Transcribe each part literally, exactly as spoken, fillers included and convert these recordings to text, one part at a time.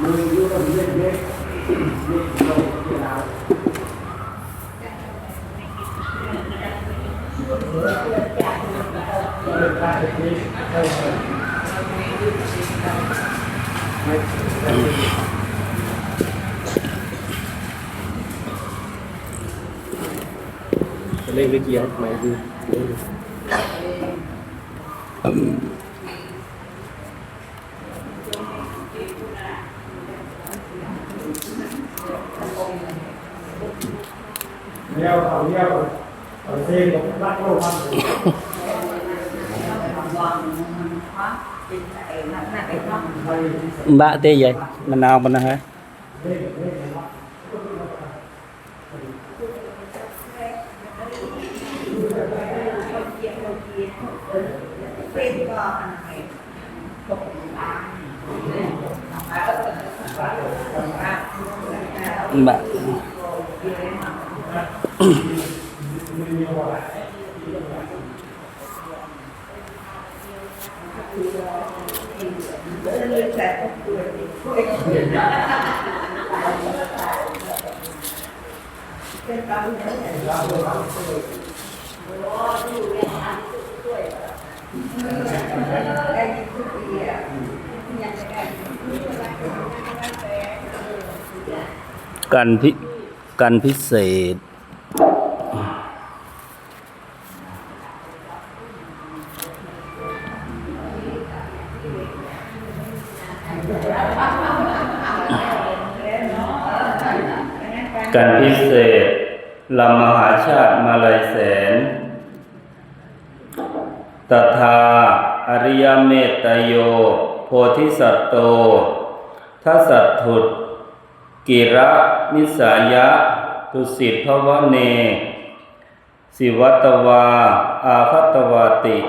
เล่นไม่เกี่ยวไม่ดู Mbak teh ya, menawar hah? Mbak. Kan pi-, kan pisêt. กันพิเศษ ลำมหาชาติมาลัยแสน ตถา อริยเมตตโย โพธิสัตโต ทสัตถุต กิระนิสายะ ทุสิตภวเน สิวัตวา อาภัตวาติ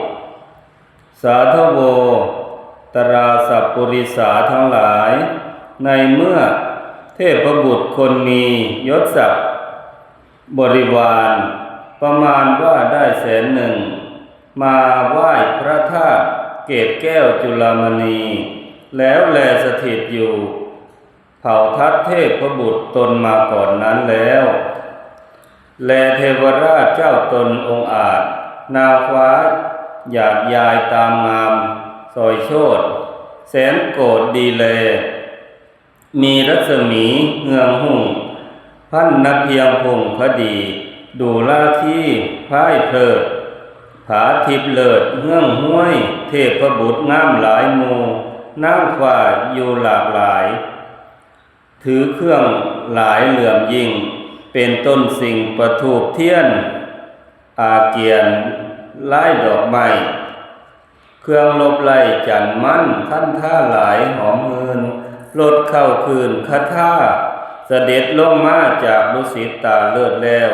สาธโว ตราสัพปุริสาทั้งหลาย ในเมื่อเทพบุตรคนมียศศักดิ์บริวาร ประมาณว่าได้แสนหนึ่ง มาไหว้พระธาตุเกศแก้วจุลามณี แล้วแลสถิตอยู่ เผ่าทัตเทพบุตรตนมาก่อนนั้นแล้ว แลเทวราชเจ้าตนองอาจ นางฟ้าหยาดยายตามงามสอยโชติ แสนโกฏดีแล มีรัศมีเฮืองหุ่ง พันนเพียงพงคดี ดูราคีพ่ายเพลิด ผาทิพย์เลิศเฮืองห้วย เทพบุตรงามหลายหมู่ นางฟ้าอยู่หลากหลาย ถือเครื่องหลายเหลื่อมยิ่ง เป็นต้นสิ่งประทูปเทียน อาเกียน ลายดอกไม้ เครื่องลบไล้จันมัน คันธาหลายหอมหืน รดเข้าคืนคาถา เสด็จลงมาจากดุสิตตาเลิศแล้ว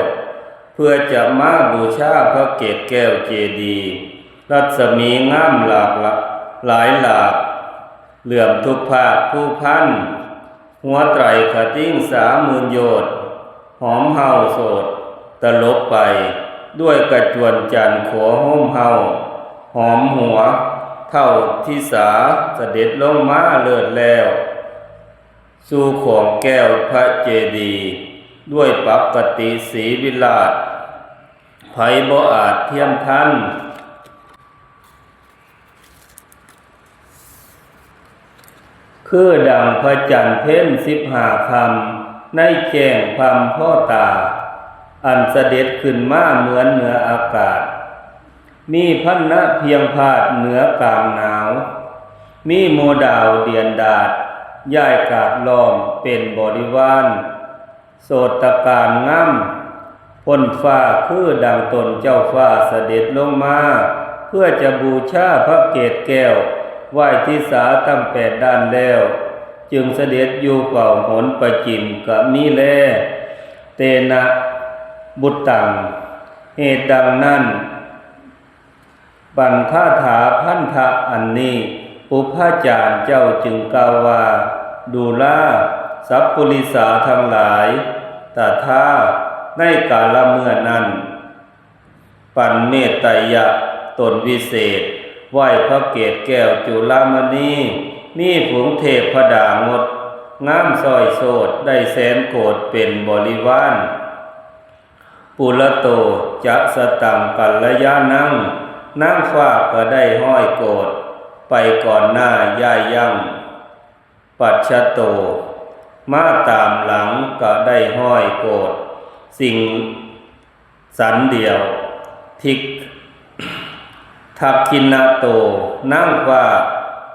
เพื่อจะมาบูชาพระเกศแก้วเจดีย์ รัศมีงามหลากหลายหลาก เหลื่อมทุกภาคผู้พัน หัวไตรขติงสาหมื่นโยชน์ หอมเฮาโสดตลบไป ด้วยกระจวนจันทร์ขัวโฮมเฮา หอมหัวเท่าทิสา เสด็จลงมาเลิศแล้ว สู่ของแก้วพระเจดีย์ ด้วยปกติศรีวิราช ไผบ่อาจเทียมทัน คือดังพระจันทร์เพ็ญสิบห้าค่ำ ในแจ้งพร่ำพอตา อันเสด็จขึ้นมาเหมือนเหนืออากาศ มีพันนะเพียงพาดเหนือกลางหนาว มีหมู่ดาวเดียนดาด ย่ายกาดล้อมเป็นบริวาร โสตการงาม พ้นฟ้าคือดังตนเจ้าฟ้าเสด็จลงมา เพื่อจะบูชาพระเกศแก้ว ไหว้ทิสาทั้งแปดด้านแล้ว จึงเสด็จอยู่เฝ้าหนประจิมกะมีแล เตนะ บุตตัง เหตุดังนั้น ปัญคาถาพันธะอันนี้ ปุพพาจารย์เจ้าจึงกล่าวว่า ดูราสัพปุริสาทั้งหลาย ตถา ในกาลเมื่อนั้น ปันเมตไตยะตนวิเศษ ไหว้พระเกศแก้วจุลามณี มีฝูงเทพดางด งามสร้อยโสด ได้แสนโกดเป็นบริวาร ปุระโต จะสตัง กัลยาณัง นางฟ้าก็ได้ห้อยโกด ไปก่อนหน้าย่ายยัง ปัจฉโต มาตามหลังก็ได้ห้อยโกด สิ่งสันเดียว ทิก ทักขิณโต นางฟ้า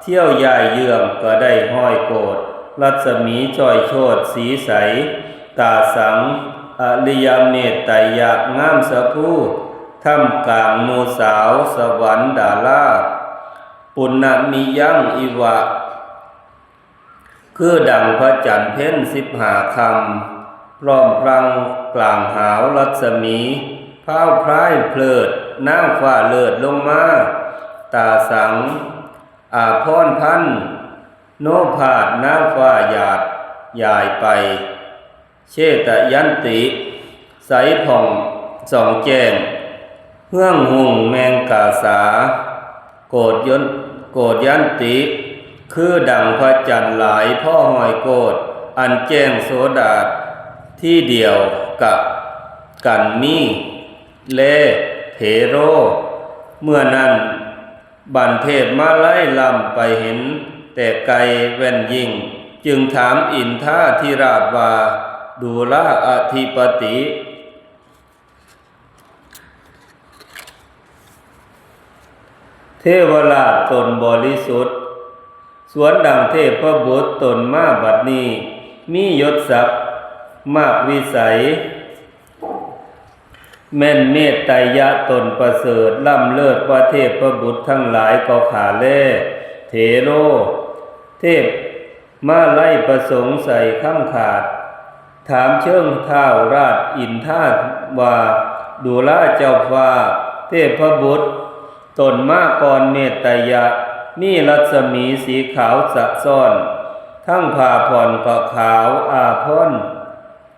เที่ยวย่ายเยื้องก็ได้ห้อยโกด รัศมีจ้อยโชติสีใส ตาสัง อริยเมตไตยะ งามสะพู ท่ามกลางหมู่สาวสวรรค์ดารา ปุณณมิยังอิวะ คือดังพระจันทร์เพ็ญสิบห้าค่ำ พร้อมพลังกลางหาวรัศมี พราวพรายเพลิด นางฟ้าเลิศลงมา ตาสัง อาภรณ์พัน โนภาส นางฟ้าหยาดยายไป เชตยันติ ใสผ่องส่องแจ้ง เฮืองหุงแมงกาสา โกดยน โกดยันติ คือดังพระจันทร์หลายพ่อห้อยโกด อันแจ้งโสดาทีเดียวกะกันมี แล เถโร เมื่อนั้น บัณเทพมาลัยลำไปเห็น แต่ไกลแว่นยิ่ง จึงถามอินทาธิราชว่า ดูราอธิปติ เทวราชตนบริสุทธิ์ สวนดังเทพบุตรตนมาบัดนี้ มียศศักดิ์มากวิสัย แม่นเมตไตยะตนประเสริฐ ล้ำเลิศกว่าเทพบุตรทั้งหลายก็ขาแล เถโร เทพมาลัยประสงค์ใส่คำขาด ถามเชิงท้าวราชอินทาว่า ดูราเจ้าฟ้า เทพบุตรตนมาก่อนเมตไตยะ มีรัศมีสีขาวสะซ่อน ทั้งผ้าผ่อนก็ขาว อาภรณ์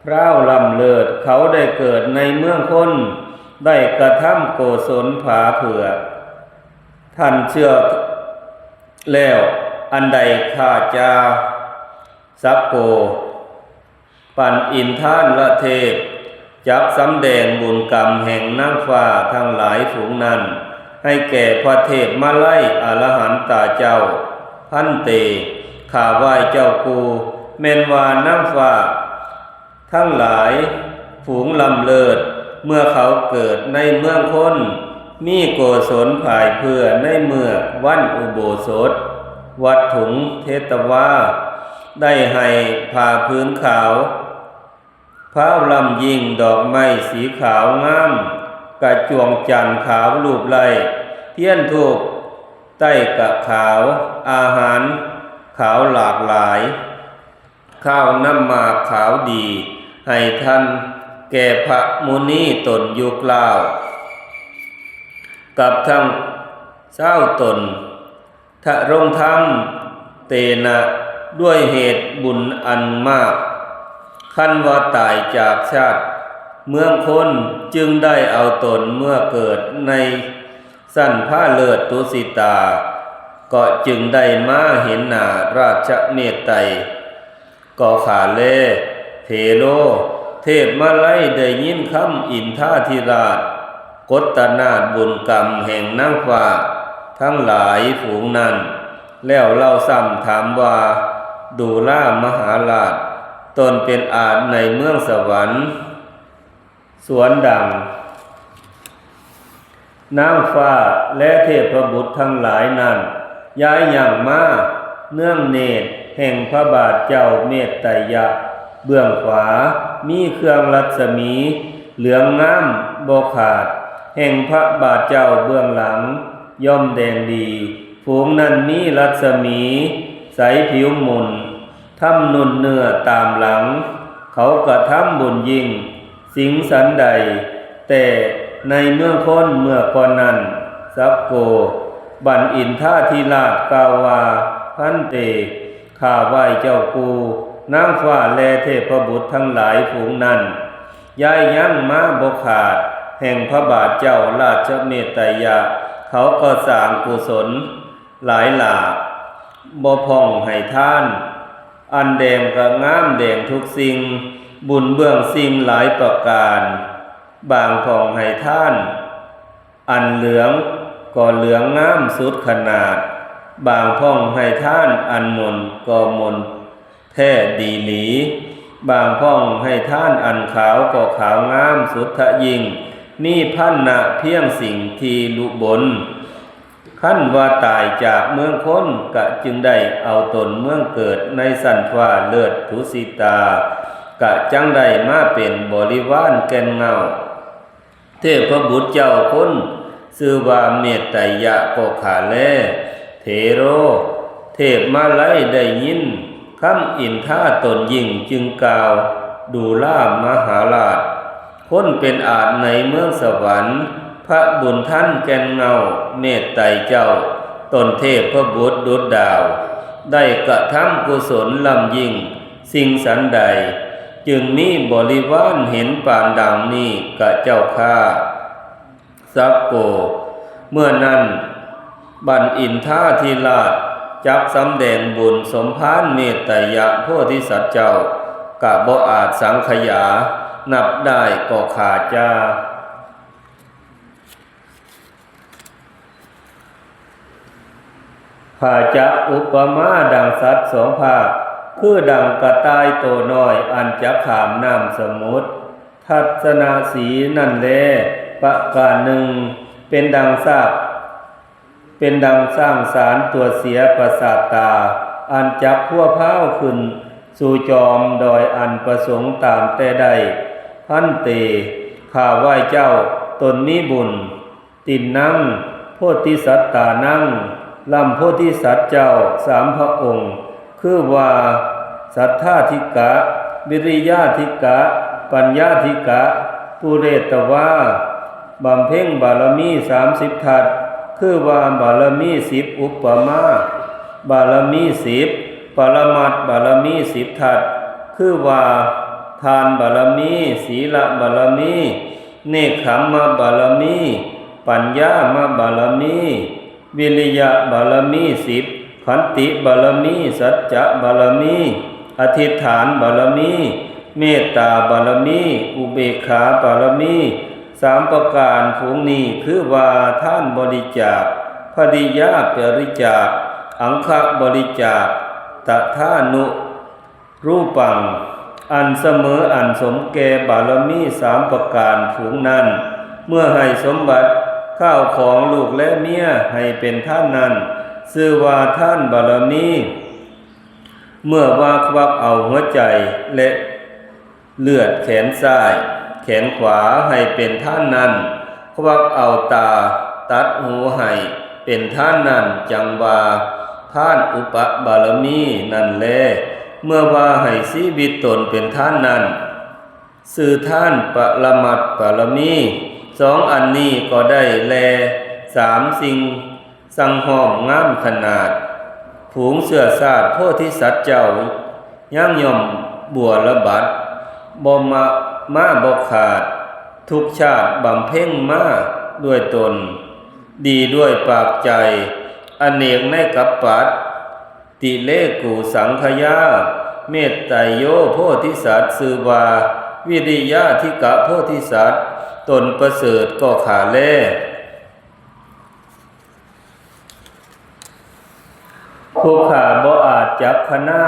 พราวล้ำเลิศ เขาได้เกิดในเมืองคน ได้กระทำโกศลผาเผื่อ ท่านเชื่อแล้ว อันใดข้าจาสักโก ปันอินทานละเทพ จักสำแดงบุญกรรมแห่งนางฟ้าทั้งหลายฝูงนั้น ให้แก่พระเทพมาลัยอรหันตาเจ้า พันเต ข้าไหว้เจ้ากู แม่นว่านางฟ้าทั้งหลายฝูงล้ำเลิศ เมื่อเขาเกิดในเมืองคน มีโกศลผายเพื่อในเมื่อวันอุโบสถ วัดถุงเทตวา ได้ให้ผ้าผืนขาว พราวล้ำยิ่งดอกไม้สีขาวงาม กระจวงจันทร์ขาวลูบไล้ เทียนธูปไต้กะขาว อาหารขาวหลากหลาย ข้าวน้ำหมากขาวดี ให้ท่านแก่พระมุนีตนยุคลาว กับทั้งเศร้าตน ทะรงธรรม เตนะ ด้วยเหตุบุญอันมาก คันว่าตายจากชาติเมืองคน จึงได้เอาตนเมื่อเกิดในสันพาเลิศตุสิตา ก็จึงได้มาเห็นหน้าราชเมตไตร ก็ขาแล เถโร เทพมาลัยได้ยินคำอินทาธิราช กตนาถบุญกรรมแห่งนางฟ้าทั้งหลายฝูงนั้น แล้วเล่าซ้ำถามว่า ดูรามหาราช ตนเป็นอาจในเมืองสวรรค์ สวนดัง นางฟ้าและเทพบุตรทั้งหลายนั้น ย้ายย่างมาเนืองเนตรแห่งพระบาทเจ้าเมตไตยะ เบื้องขวามีเครื่องรัศมีเหลืองงามบ่ขาด แห่งพระบาทเจ้าเบื้องหลังย่อมแดงดี ฝูงนั้นมีรัศมีใสผิวมุน ทำนุ่นเนื้อตามหลัง เขากระทำบุญยิ่ง สิงสันใด แต่ในเมืองคนเมื่อก่อนนั้น สักโก บัณอินทาธิราชกล่าวว่า พันเต ข้าไหว้เจ้ากู นางฟ้าและเทพบุตรทั้งหลายฝูงนั้น ย้ายยั้งมาบ่ขาด แห่งพระบาทเจ้าราชเมตไตยะ เขาก็สร้างกุศลหลายหลาก บ่พ่องให้ทาน อันแดงก็งามแดงทุกสิ่ง บุญเบื้องสิ่งหลายประการ บางพ่องให้ทาน อันเหลืองก็เหลืองงามสุดขนาด บางพ่องให้ทานอันมนก็มนแท้ดีหลี บางพ่องให้ทานอันขาวก็ขาวงามสุดทะยิ่ง มีพันนะเพียงสิ่งที่ลุบน คันว่าตายจากเมืองคนกะจึงได้เอาตนเมืองเกิดในสันฟ้าเลิศทุสิตา กะจังได้มาเป็นบริวารแก่นเงา เทพบุตรเจ้าคนชื่อว่าเมตไตยะก็ขาแล เถโร เทพมาลัยได้ยินคำอินทาตนยิ่งจึงกล่าวดูลามหาราช คนเป็นอาจในเมืองสวรรค์ พระบุญทันแก่นเงา เมตไตรเจ้า ตนเทพบุตรดุจดาว ได้กระทำกุศลล้ำยิ่ง สิ่งสันใด จึงมีบริวารเห็นปานดังนี้กะเจ้าข้า สักโก เมื่อนั้น บัณฑินทาธิราชจักสำแดงบุญสมภารเมตไตยะโพธิสัตว์เจ้า กะบ่อาจสังขยานับได้ก็ขาจา ข้าจักอุปมาดังสัตว์สองภาค คือดังกระต่ายโตน้อยอันจักข้ามน้ำสมุทร ทัศนสีนั่นแล ประการหนึ่ง เป็นดังซาก เป็นดังช้างสารตัวเสียประสาทตา อันจักพัวพาวขึ้นสู่จอมดอยอันประสงค์ตามแต่ได้ พันเต ข้าไหว้เจ้า ตนมีบุญ ตินนัง โพธิสัตตานัง ลำโพธิสัตว์เจ้าสามพระองค์ คือว่า สัทธาธิกะ วิริยาธิกะ ปัญญาธิกะ ปุเรตวา บำเพ็ญบารมีสามสิบทัศ คือว่าบารมีสิบอุปมา บารมีสิบ ปรมัตถบารมีสิบทัศ คือว่าทานบารมี ศีลบารมี เนกขัมมบารมี ปัญญามบารมี วิริยะบารมีสิบ ขันติบารมี สัจจะบารมี อธิษฐานบารมี เมตตาบารมี อุเบกขาบารมี สามประการฝูงนี้คือว่าทานบริจาค ภริยาบริจาค อังคบริจาค ตถานุ รูปัง อันเสมออันสมแก่บารมีสามประการฝูงนั้น เมื่อให้สมบัติข้าวของลูกและเมียให้เป็นทานนั้น ชื่อว่าทานบารมี เมื่อว่าควักเอาหัวใจและเลือดแขนซ้าย แขนขวาให้เป็นทานนั้น ควักเอาตาตัดหูให้เป็นทานนั้น จังว่าทานอุปบารมีนั่นแล เมื่อว่าให้ชีวิตตนเป็นทานนั้น ชื่อทานปรมัตถบารมี สองอันนี้ก็ได้แล สามสิ่งสังห้อมงามขนาด ฝูงเชื้อชาติโพธิสัตว์เจ้า ยังย่อมบัวระบัด บ่มา มาบ่ขาด ทุกชาติบำเพ็ญมาด้วยตน ดีด้วยปากใจ อเนกในกัปปัตติเลกูสังขยา เมตไตรโยโพธิสัตว์ ชื่อว่าวิริยาธิกะโพธิสัตว์ ตนประเสริฐก็ขาแล ผู้ข้าบ่อาจจักคณา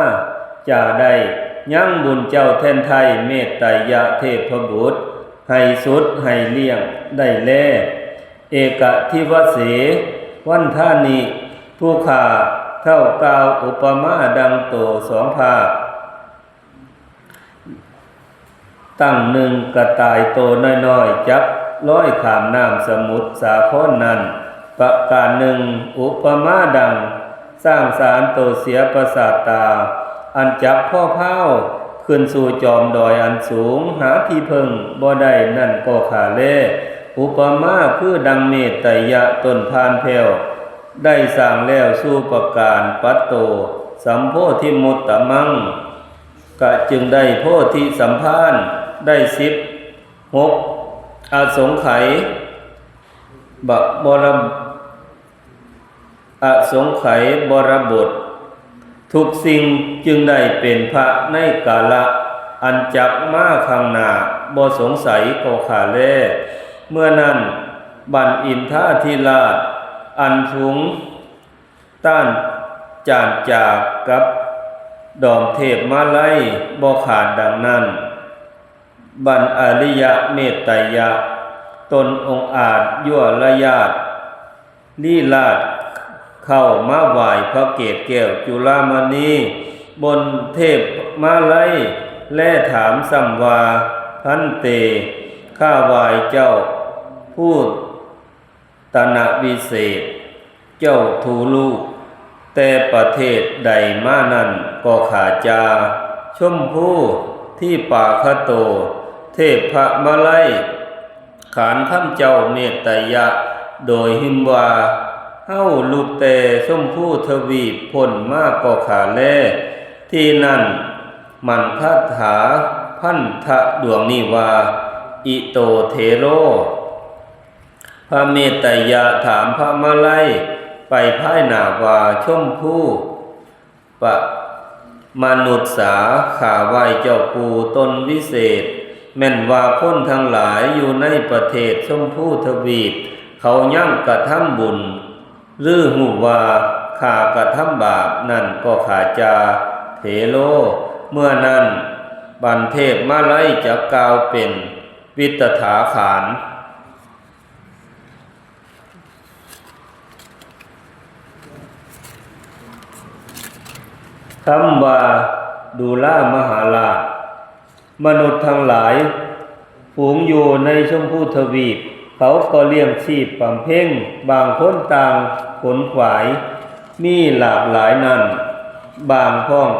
จาได้ ยังบุญเจ้าแทนไทย เมตไตรยะเทพบุตร ให้สุดให้เลี่ยงได้แล เอกทิวเส วันทานิ ผู้ข้าเท่ากล่าวอุปมาดังโตสองภาค ตั้งหนึ่งกระต่ายโตน้อยๆ จักลอยข้ามน้ำสมุทรสาครนั้น ประการหนึ่ง อุปมาดังช้างสารโตเสียประสาทตา อันจักพัวพาวขึ้นสู่จอมดอยอันสูง หาที่เพิ่งบ่ได้นั่นก็ขาแล อุปมาคือดังเมตไตรยะต้นพานแพ้ว ได้สร้างแล้วสู่ประการปัตโต สัมโพธิมุตตมัง กะจึงได้โพธิสัมภารได้สิบหก อสงไขย บะ บร อสงไขยบรบท โท ทุกสิ่งจึงได้เป็นพระในกาละอันจักมาข้างหน้า บ่สงสัยก็ข้าแล เมื่อนั้นบัณฑินทาธิราช อันฝูงต้านจานจากกับดอมเทพมาลัยบ่ขาดดังนั้น บัณฑอริยะเมตไตยะ ตนองอาจยั่วระยาดลีลาดเข้ามาไหว้พระเกศแก้วจุลามณีบนเทพมาลัย และถามซ้ำว่า พันเต ข้าไหว้เจ้าผู้ ตนวิเศษ เจ้าทูลูก แต่ประเทศใดมานั้นก็ข้าจา ชมพูที่ปาคโต เทพพระมาลัย ขานคำเจ้าเมตไตยะ โดยหิมว่า เฮาลูกแต่ชมพูทวีปพ้นมาก็ข้าแล ที่นั่นมันคาถาพันธะดวงนี้ว่า อิโตเทโร พระเมตไตยะถามพระมาลัยไปภายหน้าว่า ชมพูปะมนุษสา ข้าไหว้เจ้าผู้ตนวิเศษ แม่นว่าคนทั้งหลายอยู่ในประเทศชมพูทวีป เขายังกระทำบุญ หรือฮู้ว่าข้ากระทำบาป นั่นก็ข้าจาเถโร เมื่อนั้นบัณเทพมาลัยจะกล่าวเป็นวิตถาขาน คำว่า ดูลามหาราช มนุษย์ทั้งหลาย ฝูงอยู่ในชมพูทวีป เขาก็เลี้ยงชีพบำเพ็ญ บางคนต่างขนขวาย มีหลากหลายนั้น บางพ้อง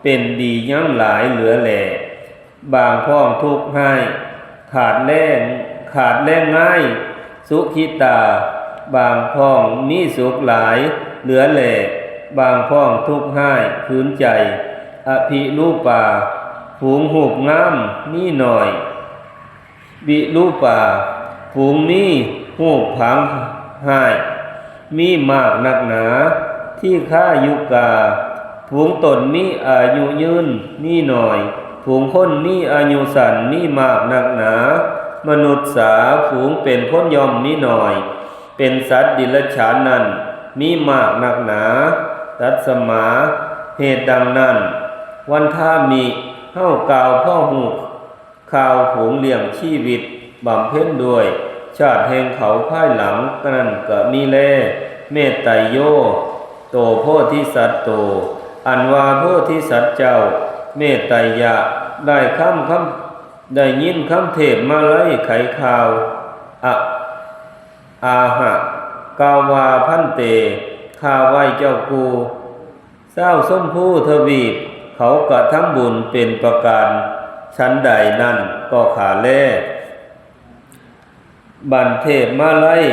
เป็นดียังหลายเหลือแหล่ บางพ้องทุกข์ให้ ขาดแรง ขาดแรงง่าย สุขิตา บางพ้องมีสุขหลายเหลือแหล่ บางพ้องทุกข์ให้ ขืนใจ อภิรูปา ฝูงหูปงามมีหน่อย วิรูปา ฝูงมีหูปผางให้ มีมากนักหนา ทีฆายุกา ฝูงต้นมีอายุยืนมีหน่อย ฝูงคนมีอายุสั้นมีมากนักหนา มนุษสา ฝูงเป็นคนย่อมมีหน่อย เป็นสัตว์ดิรัจฉานนั้นมีมากนักหนา ตัสมา เหตุดังนั้น วันทามิ เฮากล่าวพ่อฮู้ ข่าวฝูงเลี้ยงชีวิตบำเพ็ญด้วย ชาติแห่งเขาภายหลังนั้นก็มีแล เมตไตโย โตโพธิสัตว์โต อันว่าโพธิสัตว์เจ้า เมตไตยะ ได้คำคำได้ยินคำเทพมาลัยไขข่าว อะ อาหะ กล่าวว่า พันเต ข้าไหว้เจ้ากู ชาวชมพูทวีป เขากระทำบุญเป็นประการฉันใดนั้นก็ข้าแล บัณเทพมาลัย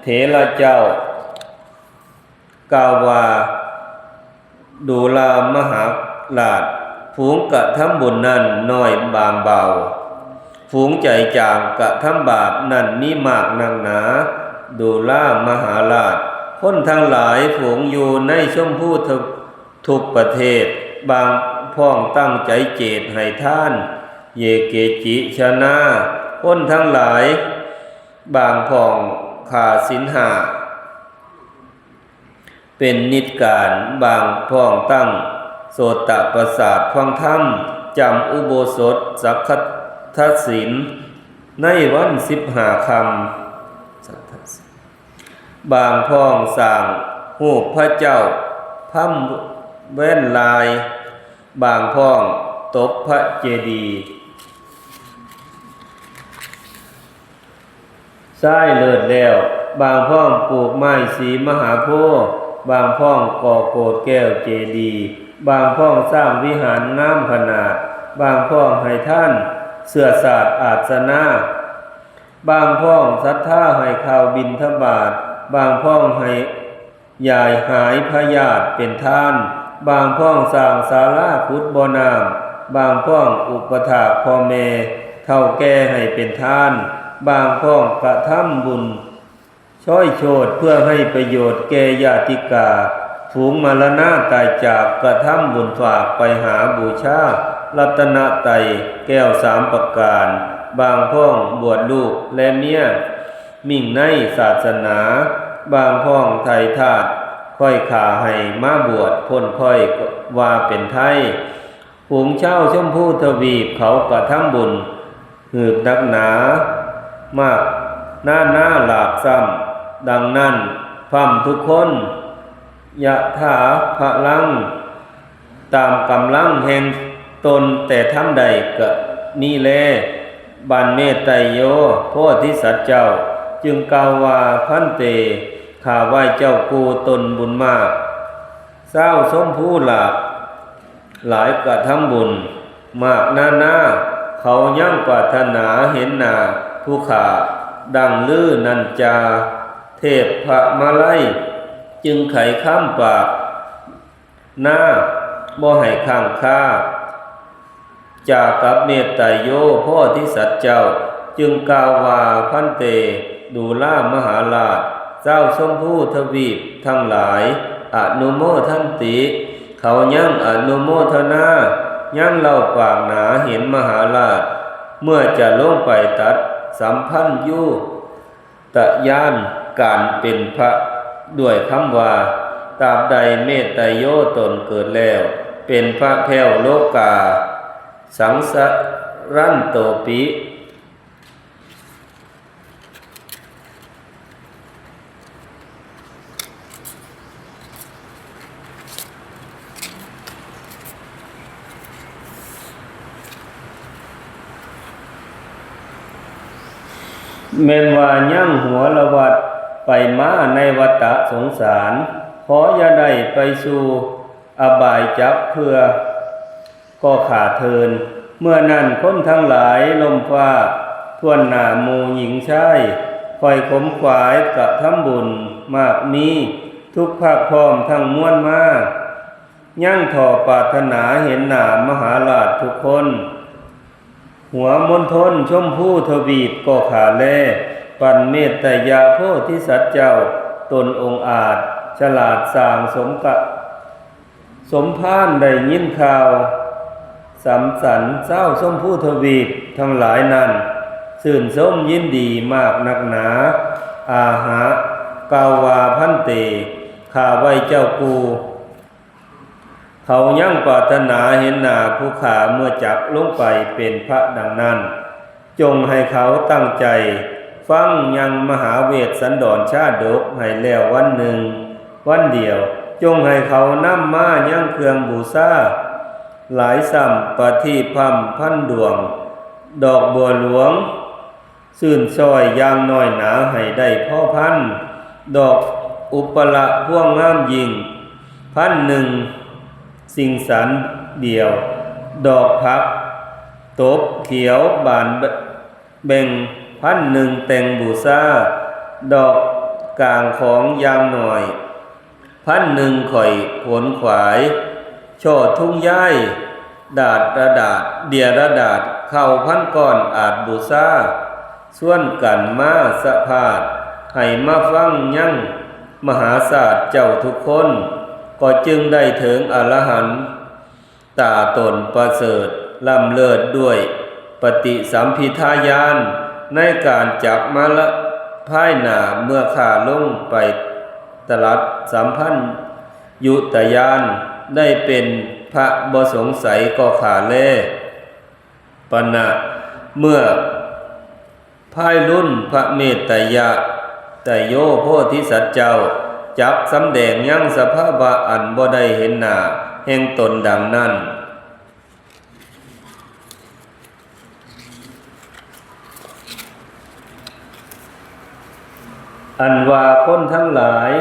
เถระเจ้า กล่าวว่า ดูลามหาราช ฝูงกระทำบุญนั้นน้อยบางเบา ฝูงใจจางกระทำบาปนั้นมีมากนักหนา ดูลามหาราช คนทั้งหลายฝูงอยู่ในชมพูท ทุกประเทศ บางพ้องตั้งใจเจตให้ทาน เยเกจิชนะ คนทั้งหลาย บางพ้องขาดศีลห้า เป็นนิจการ บางพ้องตั้งโสตประสาทฟังธรรม จำอุโบสถสักขทศีล ในวันสิบห้าค่ำ บางพ้องสร้างรูปพระเจ้า พำแว่นลาย บางพ้องตบพระเจดีย์ ทรายเลิศแล้ว บางพ้องปลูกไม้สีมหาโพธิ์ บางพ้องก่อโกศแก้วเจดีย์ บางพ้องสร้างวิหารงามขนาด บางพ้องให้ทานเสื้อสาดอาสนะ บางพ้องศรัทธาให้ข้าวบิณฑบาต บางพ้องให้ยายหายพยาธิเป็นทาน บางพ้องสร้างศาลาขุดบ่อน้ำ บางพ้องอุปถากพ่อแม่เฒ่าแก่ให้เป็นทาน บางพ้องกระทำบุญช้อยโชติเพื่อให้ประโยชน์แก่ญาติกา ฝูงมรณะตายจากกระทำบุญฝากไปหาบูชารัตนตรัยแก้วสามประการ บางพ่องบวชลูกและเมีย มิ่งในศาสนา บางพ่องไถ่ทาส ค่อยขาให้มาบวชพ้นค่อยว่าเป็นไทย ฝูงชาวชมพูทวีปเขากระทำบุญ หืบนักหนา มากหน้าหน้าหลากซ้ำ ดังนั้นพร่ำทุกคน ยะถาพลัง ตามกำลังแห่งตนแต่ทำได้ก็มีแล บันเมตไตโย โพธิสัตว์เจ้า จึงกล่าวว่า พันเต ข้าไหว้เจ้ากูตนบุญมาก เศร้าชมพูหลาก หลายกระทำบุญ มากนานา เขายังปรารถนาเห็นหน้าผู้ข้า ดังลือนันจา เทพพระมาลัย จึงไขคำปาก หน้าบ่ให้ค้างคา จากับเมตไตโย โพธิสัตว์เจ้า จึงกล่าวว่า พันเต ดูลามหาราช เจ้าชมพูทวีปทั้งหลาย อนุโมทันติ เขายังอนุโมทนา ยังเล่าปากหนาเห็นมหาราช เมื่อจะลงไปตัดสัมพันธ์อยู่ ตะยานการเป็นพระด้วยคำว่า ตราบใดเมตไตโยตนเกิดแล้ว เป็นพระแพ้วโลกา สังสรันโตปิ แม่นว่ายังหัวละวัดไปมาในวัฏสงสาร ขออย่าได้ไปสู่อบายจักเทื่อ ก็ขาเทิน เมื่อนั้นคนทั้งหลายลมฟ้า ทวนหน้าหมู่หญิงชาย ค่อยขมขวายกระทำบุญมากมี ทุกภาคพร้อมทั้งมวลมา ยังถ่อปรารถนาเห็นหน้ามหาราชทุกคน หัวมณฑลชมพูทวีปก็ขาแล ปันเมตไตยะโพธิสัตว์เจ้า ตนองอาจ ฉลาดสร้างสมกะ สมภารได้ยินข่าว สำสันเศร้าชมพูทวีปทั้งหลายนั้น ชื่นชมยินดีมากนักหนา อาหะ กล่าวว่า พันเต ข้าไหว้เจ้ากู เขายังปรารถนาเห็นหน้าผู้ข้าเมื่อจักลงไปเป็นพระดังนั้น จงให้เขาตั้งใจฟังยังมหาเวสสันดรชาดกให้แล้ววันหนึ่ง วันเดียว จงให้เขานำมายังเครื่องบูชา หลายซ้ำประทีปพร่ำพันดวง ดอกบัวหลวง ซื่นซอยอย่างน้อยหนาให้ได้พอพัน ดอกอุปละพวงงามยิ่ง พันหนึ่ง สิงสันเดียว ดอกผักตบเขียวบานแบ่ง พันหนึ่งแต่งบูชา ดอกกลางของอย่างน้อย พันหนึ่งข่อยขนขวาย ช่อทุงย้าย ดาดระดาด เดียระดาด เข้าพันก้อนอาจบูชา ส่วนกันมาสะพาด ให้มาฟังยังมหาศาสตร์เจ้าทุกคน ก็จึงได้ถึงอรหันตาตนประเสริฐ ล้ำเลิศด้วยปฏิสัมภิทาญาณ ในการจักมาละภายหน้าเมื่อข้าลงไปตรัสสัมพันยุตยาน ได้เป็นพระบ่สงสัยก็ข้าแล ปณะ เมื่อภายรุ่นพระเมตยะตโยโพธิสัตว์เจ้า จักสำแดงยังสภาวะอันบ่ได้เห็นหน้าแห่งตนดังนั้น อันว่าคนทั้งหลาย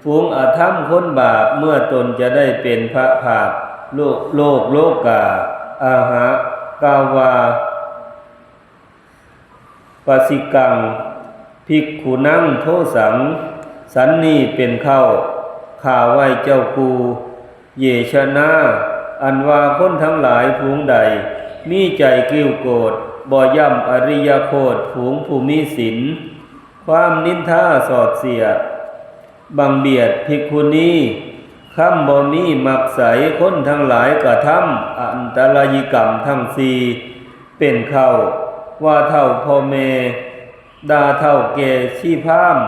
ฝูงอธรรมคนบาป เมื่อตนจะได้เป็นพระภาคโลก โลกโลกา อาหะ กล่าวว่า ปสิกัง ภิกขุนัง โทสัง สันนี้เป็นเข้า ข้าไหว้เจ้ากู เยชนา อันว่าคนทั้งหลายฝูงใด มีใจกริ้วโกรธ บ่ย่ำอริยโคตร ฝูงผู้มีศีล ความนินทาสอดเสียด บังเบียดภิกขุณี คำบ่มีมักใส คนทั้งหลายกระทำอันตรายิกรรมทั้งสี่ เป็นเข้า ว่าเฒ่าพ่อแม่ ด่าเฒ่าแก่ชีพราหมณ์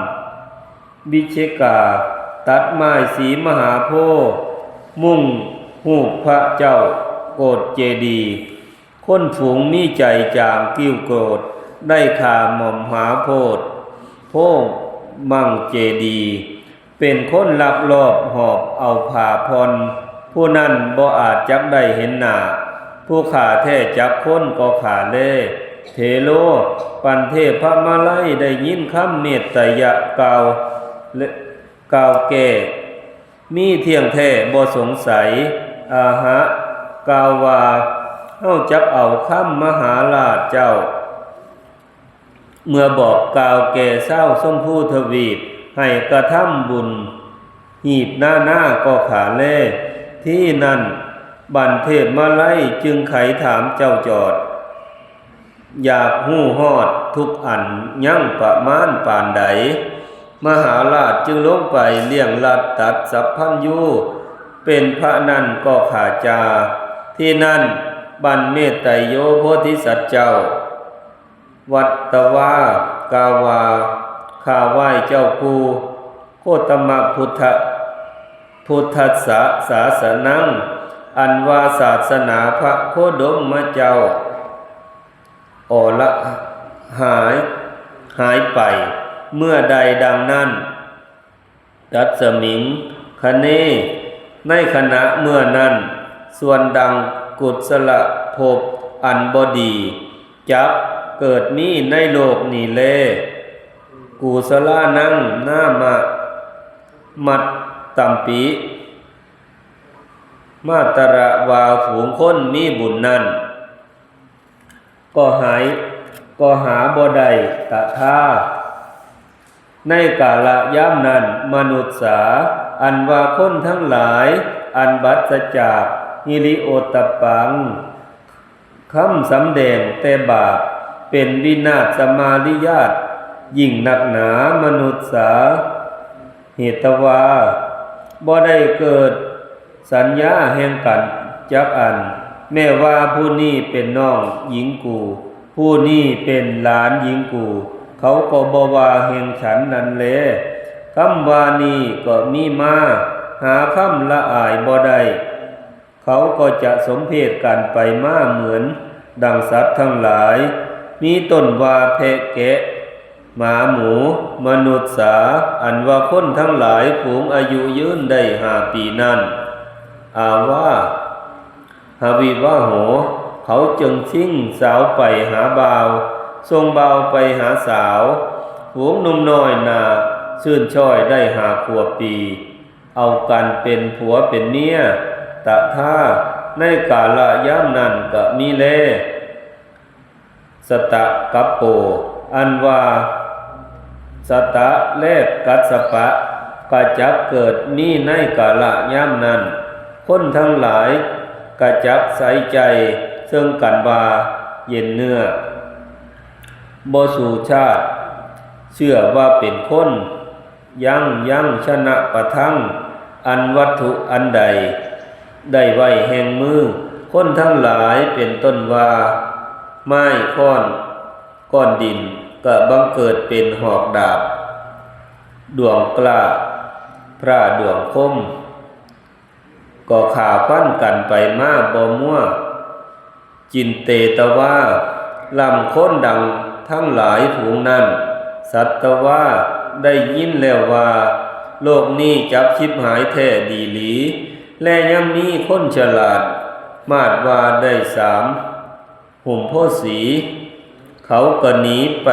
วิเชกา ตัดไม้สีมหาโพธิ์ มุ่งรูปพระเจ้าโกศเจดีย์ คนฝูงมีใจจางกริ้วโกรธ ได้ฆ่าหม่อมหาโพธิ์ โพธิ์มังเจดีย์ เป็นคนลักลอบหอบเอาผ้าผ่อน ผู้นั้นบ่อาจจักได้เห็นหน้า ผู้ฆ่าแท้จักคนก็ฆ่าแล เถโร ปันเทพมาลัยได้ยินคำเมตตยะกล่าวและกล่าวแก้ มีเที่ยงแท้บ่สงสัย อาหะ กล่าวว่า เฮาจักเอาคำมหาราชเจ้า เมื่อบอกกล่าวแก่ชาวชมพูทวีป ให้กระทำบุญ หีบนานาก็ฆ่าแล ที่นั่นบันเทพมาลัยจึงไขถามเจ้าจอด อยากฮู้ฮอดทุกอันยังประมาณปานใด มหาราชจึงลงไปเลี้ยงรัฐตัดสัพพัญญู เป็นพระนั่นก็ฆ่าจา ที่นั่นบันเมตไตรโยโพธิสัตว์เจ้า วัตตวา กล่าวว่า ข้าไหว้เจ้ากู โคตมะพุทธ พุทธัสสะสาสนัง อันว่าศาสนาพระโคดมมะเจ้า อละหาย หายไป เมื่อใดดังนั้น ตัสมิง คเน ในขณะเมื่อนั้น ส่วนดังกุศลภพอันบ่ดี จักเกิดมีในโลกนี้แล กุศลานัง นามะ มัตตัมปิ มาตระวาฝูงคนมีบุญนั้น ก็หาย ก็หาบ่ได้ ตถา ในกาละยามนั้น มนุษสา อันว่าคนทั้งหลาย อันบัสจากหิริโอตตัปปัง คำสำแดงแต่บาป เป็นวินาศสมาริยาตยิ่งนักหนา มนุษสา เหตวา บ่ได้เกิดสัญญาแห่งกันจักอัน แม้ว่าผู้นี้เป็นน้องหญิงกู ผู้นี้เป็นหลานหญิงกู เขาก็บ่ว่าแห่งฉันนั้นแล คำว่านี้ก็มีมา หาคำละอายบ่ได้ เขาก็จะสมเพศกันไปมาเหมือนดังสัตว์ทั้งหลาย มีต้นว่าแพะแกะ หมาหมู มนุษสา อันว่าคนทั้งหลายฝูงอายุยืนได้ห้าปีนั้น อาวา หวิวาโห เขาจึงทิ้งสาวไปหาบ่าว ส่งบ่าวไปหาสาว ฝูงหนุ่มน้อยนาชื่นช้อยได้ห้าขวบปี เอากันเป็นผัวเป็นเมีย ตถา ในกาละยามนั้นก็มีแล สตะกัปโป อันว่า สตะและกัสสปะ ก็จักเกิดมีในกาละยามนั้น คนทั้งหลายก็จักใส่ใจซึ่งกันว่าเย็นเนื้อ บ่สู่ชาติ เชื่อว่าเป็นคน ยังยังชนะปะทัง อันวัตถุอันใด ได้ไว้แห่งมือ คนทั้งหลายเป็นต้นว่า ไม้ค้อน ก้อนดิน ก็บังเกิดเป็นหอกดาบ ดวงกล้า พระดวงคม ก็ฆ่าฟันกันไปมาบ่มัว จินเตตวา ลำคนดังทั้งหลายฝูงนั้น สัตวา ได้ยินแล้วว่า โลกนี้จักชิบหายแท้ดีหลี และยังมีคนฉลาด มาดว่าได้สาม ห่มโพธิ์สี เขาก็หนีไป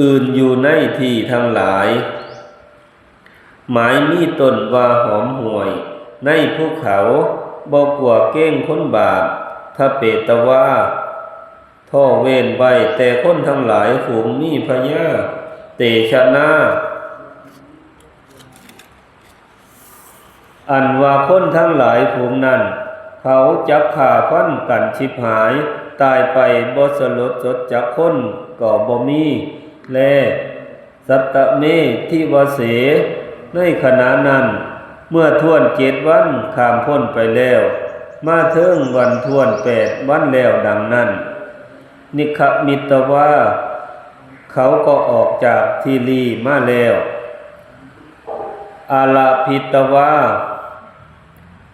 อื่นอยู่ในที่ทั้งหลาย หมายมีต้นว่าหอมห่วย ในภูเขา บ่กลัวเกรงคนบาป ทะเปตวา ท่อเว้นไว้แต่คนทั้งหลายฝูงมีพญา เตชะนา อันว่าคนทั้งหลายฝูงนั้น เขาจักฆ่าฟันกันชิบหาย ตายไปบ่สลดสดจักคนก็บ่มี แล สัตตเมทิวเส ในขณะนั้น เมื่อถ้วนเจ็ดวันข้ามพ้นไปแล้ว มาถึงวันถ้วนแปดวันแล้วดังนั้น นิคมิตวา เขาก็ออกจากทีรีมาแล้ว อาลาพิตวา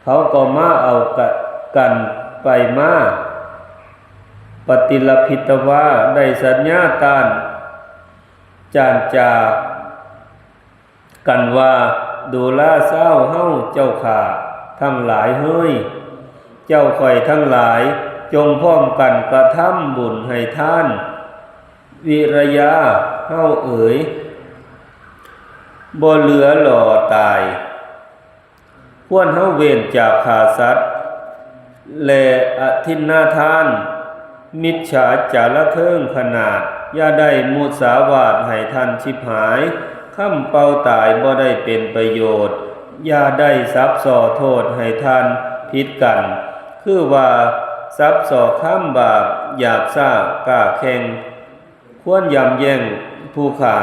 เขาก็มาเอากะกันไปมา ปฏิลพิตวา ได้สัญญาต้านจานจากันว่า ดูราซาวเฮาเจ้าข้าทั้งหลายเฮ้ย เจ้าข้อยทั้งหลาย จงพร้อมกันกระทำบุญให้ทาน วิรยาเฮาเอ๋ย บ่เหลือหล่อตาย ควรเฮาเว้นจากฆ่าสัตว์ และอทินนาทาน มิจฉาจารเทิงขนาด อย่าได้มุสาวาทให้ท่านฉิบหาย คำเป่าตายบ่ได้เป็นประโยชน์ อย่าได้สับส่อโทษให้ท่านผิดกัน คือว่าสับส่อคำบาปหยาบซ่ากล้าแข่ง ควรยำแย่งผู้ฆ่า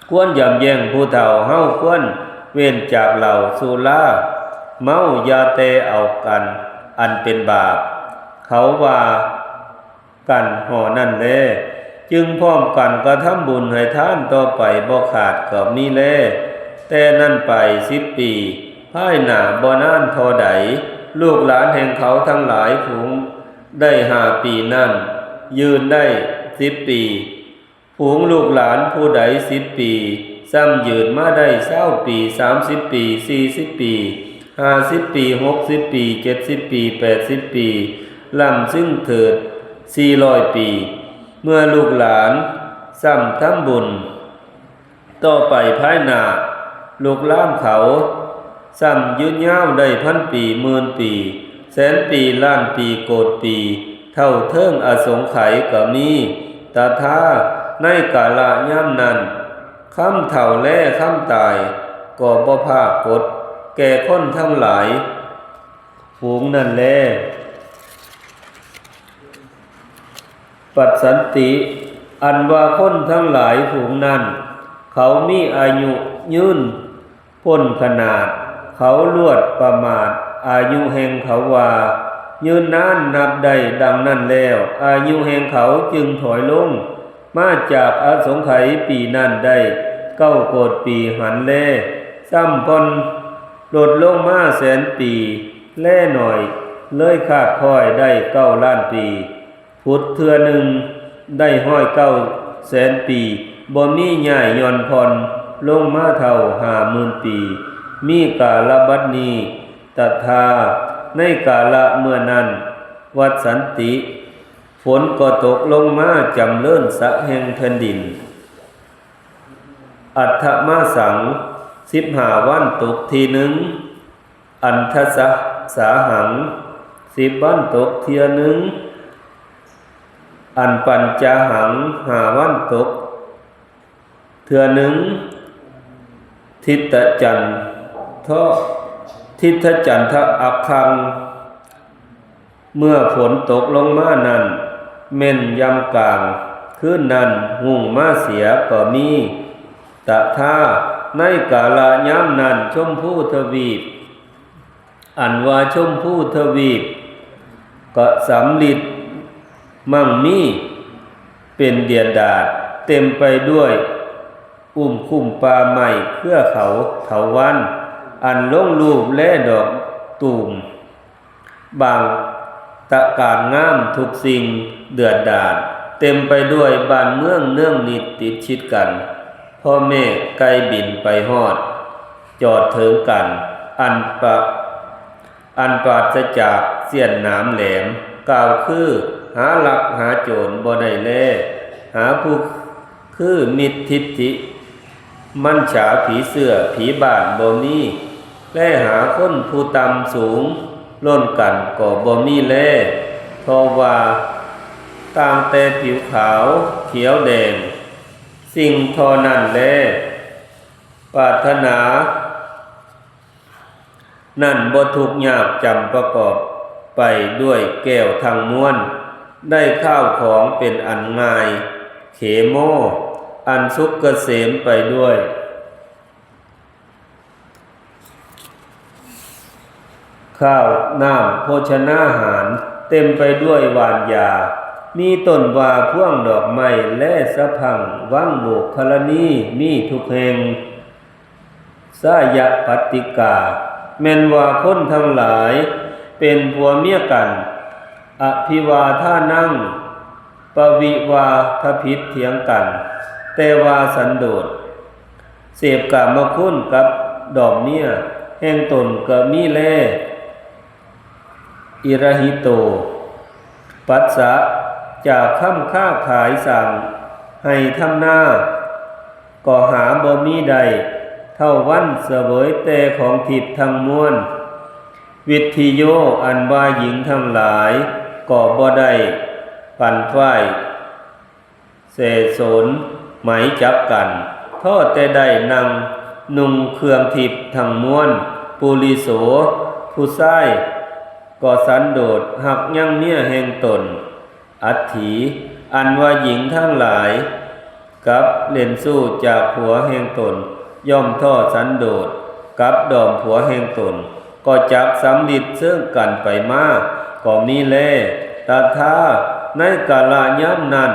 ควรยำแย่งผู้เฒ่า เฮาควรเว้นจากเหล้าสุรา เมาอย่าแต่เอากันอันเป็นบาป เขาว่ากันห่อนั่นแล จึงพร้อมกันกระทำบุญให้ทานต่อไปบ่ขาดก็มีแล แต่นั้นไปสิบปี ภายหน้าบ่นานเท่าใด ลูกหลานแห่งเขาทั้งหลายฝูงได้ห้าปีนั้น ยืนได้สิบปี ฝูงลูกหลานผู้ใดสิบปี ซ้ำยืนมาได้ซาวปี สามสิบปี สี่สิบปี ห้าสิบปี หกสิบปี เจ็ดสิบปี แปดสิบปี ล่ำซึ่งเถิดสี่ร้อยปี เมื่อลูกหลานซ้ำทำบุญ ต่อไปภายหน้า ลูกหลานเขา ซ้ำยืนยาวได้พันปี หมื่นปี แสนปี ล้านปี โกฏปี เท่าเทิงอสงไขยก็มี ตถา ในกาละยามนั้น คำเฒ่าและคำตาย ก็บ่ปรากฏแก่คนทั้งหลาย ฝูงนั้นแล ปัสสันติ อันว่าคนทั้งหลายฝูงนั้น เขามีอายุยืนพ้นขนาด เขาลวดประมาทอายุแห่งเขาว่า ยืนนานนับได้ดังนั้นแล้ว อายุแห่งเขาจึงถอยลง มาจากอสงไขยปีนั้นได้เก้าโกฏปีหันแล ซ้ำผ่อนลดลงมาแสนปีแลหน่อย เลยคาดคอยได้เก้าล้านปี ผุดเทื่อหนึ่งได้ห้อยเก้าแสนปี บ่มีย้ายหย่อนผ่อนลงมาเท่าห้าหมื่นปี มีกาลบัดนี้ ตถา ในกาละเมื่อนั้น วัสสันติ ฝนก็ตกลงมาจำเริญสะแห่งแผ่นดิน อัฏฐมาสัง สิบห้าวันตกทีหนึ่ง อันทสสาหัง สิบวันตกเทื่อหนึ่ง อันปัญจาหัง ห้าวันตกเทื่อหนึ่ง ทิตจันทะ ทิตจันทะอัคคัง เมื่อฝนตกลงมานั้น แม่นยามกลางคืนนั้นหุงมาเสียก็มี ตถา ในกาละยามนั้นชมพูทวีป อันว่าชมพูทวีป ก็สำลิดมั่งมี เป็นเดียดดาด เต็มไปด้วยอุ้มคุ้มป่าไม้เครือเขาเถาวัลย์ อันลงรูปและดอกตูม บางตะการงามทุกสิ่งเดือดดาด เต็มไปด้วยบ้านเมืองเนืองนิดติดชิดกัน พ่อแม่ไกลบินไปฮอด จอดเถิงกัน อันปะ อันปราศจากเสี้ยนหนามแหลม กล่าวคือ หาลักหาโจรบ่ได้แล หาผู้คือมิจฉาทิฏฐิ มัจฉาผีเสื้อผีบ้านบ่มี และหาคนผู้ต่ำสูงล้นกันก็บ่มีแล เพราะว่าต่างแต่ผิวขาวเขียวแดง สิ่งเท่านั้นแล ปรารถนา นั้นบ่ทุกข์ยากจำประกอบไปด้วยแก้วทั้งมวล ได้ข้าวของเป็นอันง่าย เขโม อันสุขเกษมไปด้วย ข้าวน้ำโภชนาหารเต็มไปด้วยหว่านหญ้า มีต้นว่าพวงดอกไม้และสะพรั่ง วังโบกขรณีมีทุกแห่ง สายะปัตติกา แม่นว่าคนทั้งหลายเป็นผัวเมียกัน อภิวาทานัง ปวิวาทผิดเถียงกัน แต่ว่าสันโดษ เสพกามคุณกับดอมเมียแห่งตนก็มีแล อิรหิโต ปัสสะ จากคำค้าขายสร้างไฮ่ทำนา ก็หาบ่มีได้ เท่าวันเสวยแต่ของทิพย์ทั้งมวล วิทธิโย อันว่าหญิงทั้งหลาย ก็บ่ได้ปั่นฝ้าย เสโสนไหมจักกัน เทาะแต่ได้นั่งนุ่งเครื่องทิพย์ทั้งมวล ปุริโส ผู้ชาย ก็สันโดษฮักยังเมียแห่งตน อัตถี อันว่าหญิงทั้งหลาย กับเล่นชู้จากผัวแห่งตน ย่อมเทาะสันโดษกับดอมผัวแห่งตน ก็จักสำลิดซึ่งกันไปมา ก็มีแล ตถา ในกาลยามนั้น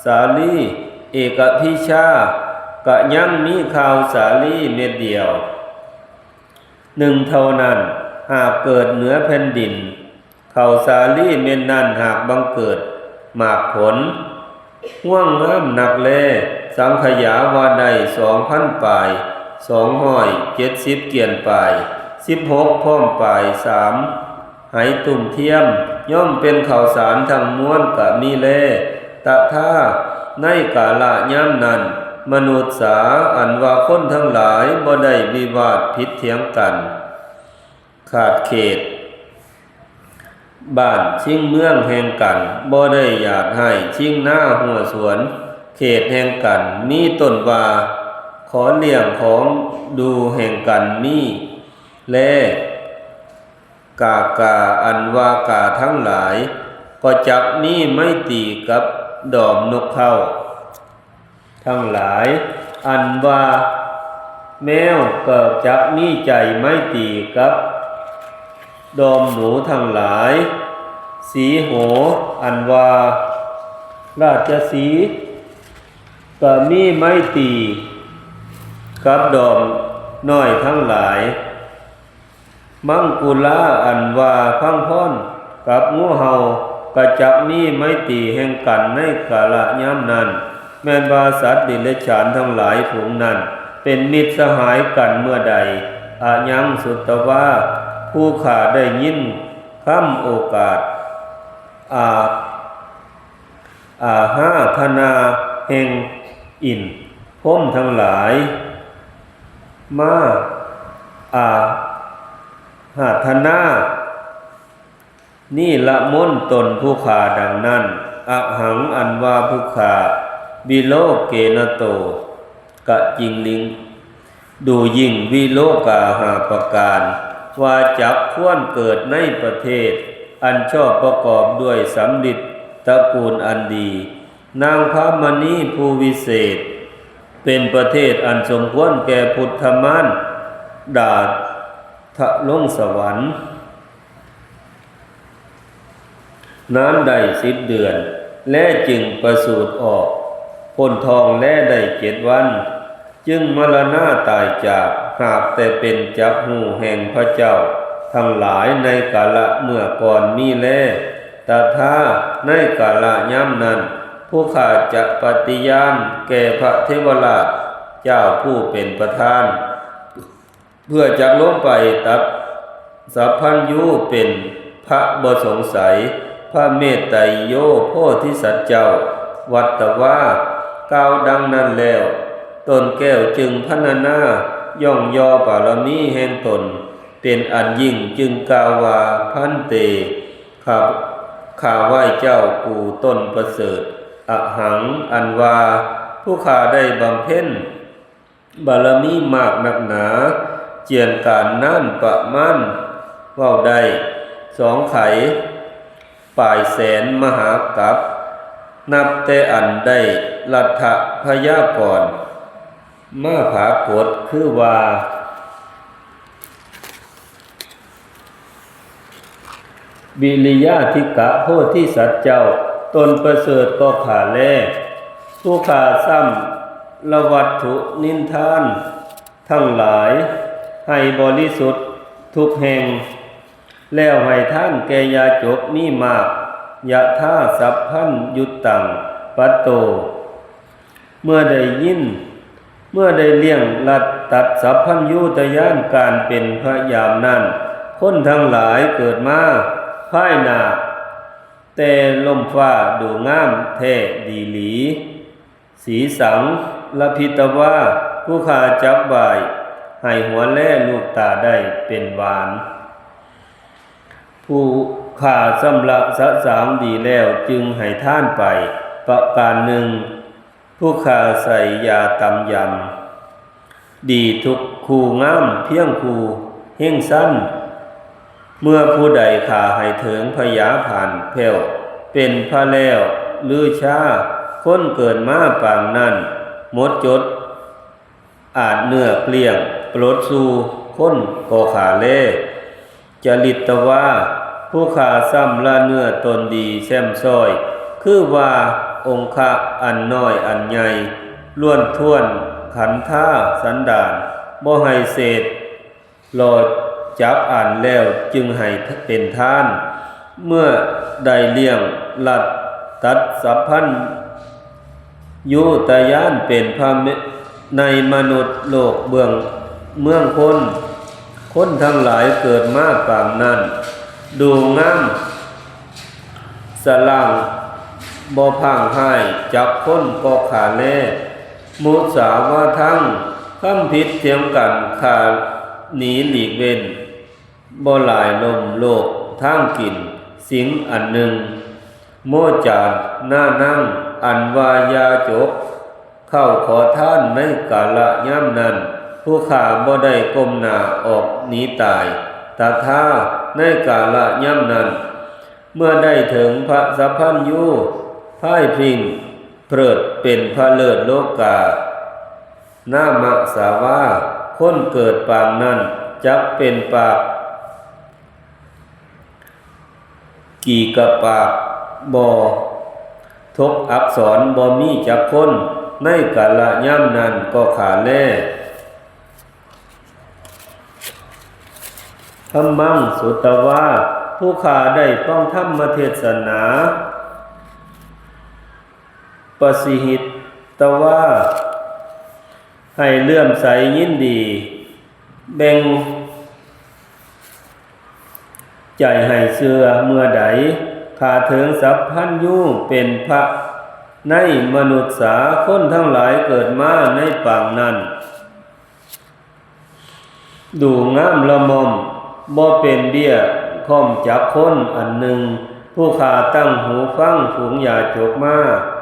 สาลี เอกพิชา กะยังมีข้าวสาลีเม็ดเดียวหนึ่งเท่านั้น หากเกิดเหนือแผ่นดิน ข้าวสาลีเม็ดนั้นหากบังเกิดหมากผล ห่วงงามนักแล สังขยาว่าได้สองพันปาย สองร้อยเจ็ดสิบเกี้ยนปาย สิบหกพร้อมปาย สาม ไหตุ่มเทียม ย่อมเป็นข้าวสารทั้งมวลกะมีแล ตถา ในกาลยามนั้น มนุษย์สา อันว่าคนทั้งหลายบ่ได้วิวาทผิดเถียงกัน ขาดเขต บ้านชิงเมืองแห่งกัน บ่ได้อยากให้ชิงนาหัวสวน เขตแห่งกัน มีต้นว่า ขอเลี้ยงของดูแห่งกันมี และ กากา อันว่ากาทั้งหลาย ก็จักมีไมตรีกับดอมนกเขาทั้งหลาย อันว่าแมวก็จักมีใจไมตรีกับดอมหนูทั้งหลาย สีโห อันว่าราชสีห์ ก็มีไมตรีกับดอมน้อยทั้งหลาย มังกุลา อันว่าพังพรกับงูเห่า ก็จักมีไมตรีแห่งกันในกาลยามนั้น แม่นว่าสัตว์เดรัจฉานทั้งหลายฝูงนั้น เป็นมิตรสหายกันเมื่อใด อะยังสุตวา ผู้ข้าได้ยินคำโอกาส อา อาหาธนาแห่งอินทร์พรหมทั้งหลาย มาอาหาธนา นี่ละมนตนผู้ข้าดังนั้น อหัง อันว่าผู้ข้า วิโลเกนะโต กะจิงลิง ดูยิ่งวิโลกาหาประการ ว่าจักควรเกิดในประเทศ อันชอบประกอบด้วยสำริดตระกูลอันดี นางพระมณีผู้วิเศษ เป็นประเทศอันสมควรแก่พุทธมารดาทะลงสวรรค์ นานได้สิบเดือน และจึงประสูติออกพ้นท้องและได้เจ็ดวัน จึงมรณาตายจาก หากแต่เป็นจักหูแห่งพระเจ้าทั้งหลายในกาละเมื่อก่อนมีแล ตถา ในกาละยามนั้น ผู้ข้าจะปฏิญาณแก่พระเทวราชเจ้าผู้เป็นประธาน เพื่อจักลงไปตัดสัพพัญญูเป็นพระบ่สงสัย พระเมตไตรโยโพธิสัตว์เจ้า วัตตวา กล่าวดังนั้นแล้ว ตนแก้วจึงพรรณนาย่องยอบารมีแห่งตน เป็นอันยิ่งจึงกล่าวว่า ภันเต ข้า ข้าไหว้เจ้ากูตนประเสริฐ อหัง อันว่าผู้ข้าได้บำเพ็ญ บารมีมากนักหนา เจียนการนานประมาณ เว้าได้สองไข ปายแสนมหากัป นับแต่อันได้รัฐพยากรณ์มาผากฏคือว่า วิริยาธิกะโพธิสัตว์เจ้า ตนประเสริฐก็ข้าแล ผู้ข้าซ้ำละวัตถุนินทานทั้งหลาย ให้บริสุทธิ์ทุกแห่ง แล้วให้ทานแก่ยาจกมีมาก ยะถาสัพพัญญุตตัง ปัตโต เมื่อได้ยิน เมื่อได้เลี่ยงลัดตัดสัพพัญญูตญาณการเป็นพยามนั้น คนทั้งหลายเกิดมาภายหน้า แต่ล้มฟ้าดูงามแท้ดีหลี สีสังลพิตวา ผู้ข้าจักไหว้ ให้หัวแลลูกตาได้เป็นหวาน ผู้ข้าชำระสะสางดีแล้วจึงให้ทานไปประการหนึ่ง ผู้ข้าใส่ยาตำยำ ดีทุกคู่งามเพียงคู่เฮงสั้น เมื่อผู้ใดข้าให้เถิงพยาผ่านแผ้ว เป็นพระแล้วลือชา คนเกิดมาปางนั้น หมดจด อาจเนื้อเกลี้ยงปลดสู่คนก็ข้าแล จริตวา ผู้ข้าซ้ำละเนื้อตนดีแซมซอย คือว่าองค์ะอันน้อยอันใหญ่ ล้วนท้วนขันธาสันดาน บ่ให้เศษ รอจักอันแล้วจึงให้เป็นทาน เมื่อได้เลี่ยงลัดตัดสัพพัญญูตญาณเป็นพระในมนุษย์โลกเบื้องเมืองคน คนทั้งหลายเกิดมาปางนั้น ดูงามสะหร่างบ่พร่างไห้จักคนก็ข้าแล มุสาวาทัง คำผิดเถียงกันข้าหนีหลีกเว้น บ่หลายลมโลกทางกิน สิงอันหนึ่ง โมจานานัง อันว่ายาจก เข้าขอทานในกาละยามนั้น ผู้ข้าบ่ได้ก้มหน้าออกหนีตาย ตถา ในกาละยามนั้น เมื่อได้ถึงพระสัพพัญญู พายพริ้งเพลิดเป็นพระเลิศโลกา นามสาวา คนเกิดปางนั้นจักเป็นปาก กี่กะปากบ่ทกอักษรบ่มีจักคน ในกาละยามนั้นก็ข้าแล ธัมมังสุตวา ผู้ข้าได้ฟังธรรมเทศนา ปสิหิตวา ให้เลื่อมใสยินดี แบ่งใจให้เชื่อเมื่อใด ข้าเถิงสัพพัญญูเป็นพระในมนุษย์สา คนทั้งหลายเกิดมาในปางนั้น ดูงามละม่อม บ่เป็นเบี้ยค้อมจักคนอันหนึ่ง ผู้ข้าตั้งหูฟังฝูงยาจกมา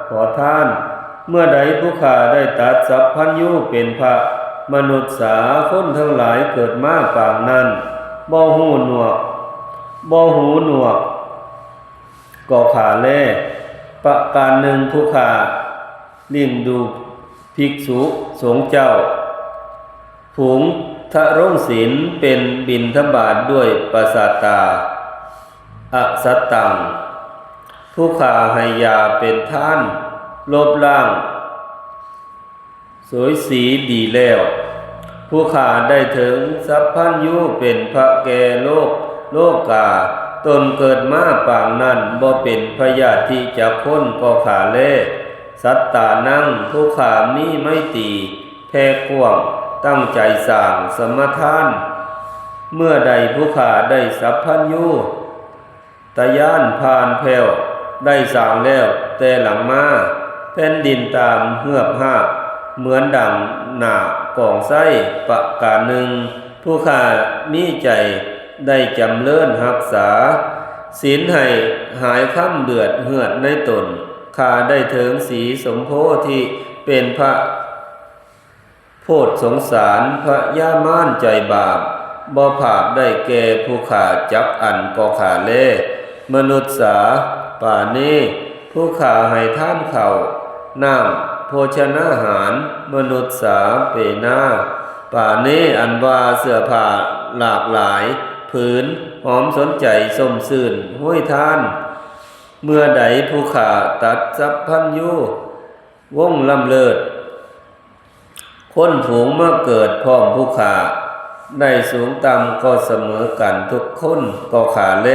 ขอทาน เมื่อใดผู้ข้าได้ตัดสัพพัญญูเป็นพระมนุษย์สา คนทั้งหลายเกิดมาปางนั้น บ่หูหนวก บ่หูหนวก ก็ข้าแล ประการหนึ่งผู้ข้าเลี้ยงดูภิกษุสงฆ์เจ้า ฝูงทรงศีลเป็นบิณฑบาตด้วยปสาตา อสัตตัง ผู้ข้าให้ยาเป็นทาน ลบล้าง สวยสีดีแล้ว ผู้ข้าได้ถึงสัพพัญญูเป็นพระแก่โลก โลกา ตนเกิดมาปางนั้นบ่เป็นพยาธิจักคนก็ข้าแล สัตตานัง ผู้ข้ามีไมตรีแผ่กว้างตั้งใจสร้างสมทาน เมื่อใดผู้ข้าได้สัพพัญญู ตญาณผ่านแผ้วได้สร้างแล้วแต่หลังมา แผ่นดินตามเฮือบฮาบ เหมือนดังหน้ากองไส้ประการหนึ่ง ผู้ข้ามีใจได้จำเริญรักษา ศีลให้หายคำเดือดเหือดในตน ข้าได้เถิงสีสมโพธิเป็นพระ โพธิสงสารพยามารใจบาป บ่ผาบได้แก่ผู้ข้าจักอันก็ข้าแล มนุษย์สา ปาเน ผู้ข้าให้ทานข้าวน้ำโภชนาหาร มนุษย์สา เปนา ปาเน อันว่าเสื้อผ้าหลากหลายผืน หอมสนใจส้มซื่นห้วยทาน เมื่อใดผู้ข้าตัดสัพพัญญูวงศ์ล้ำเลิศ คนฝูงมาเกิดพร้อมผู้ข้า ได้สูงต่ำก็เสมอกันทุกคนก็ข้าแล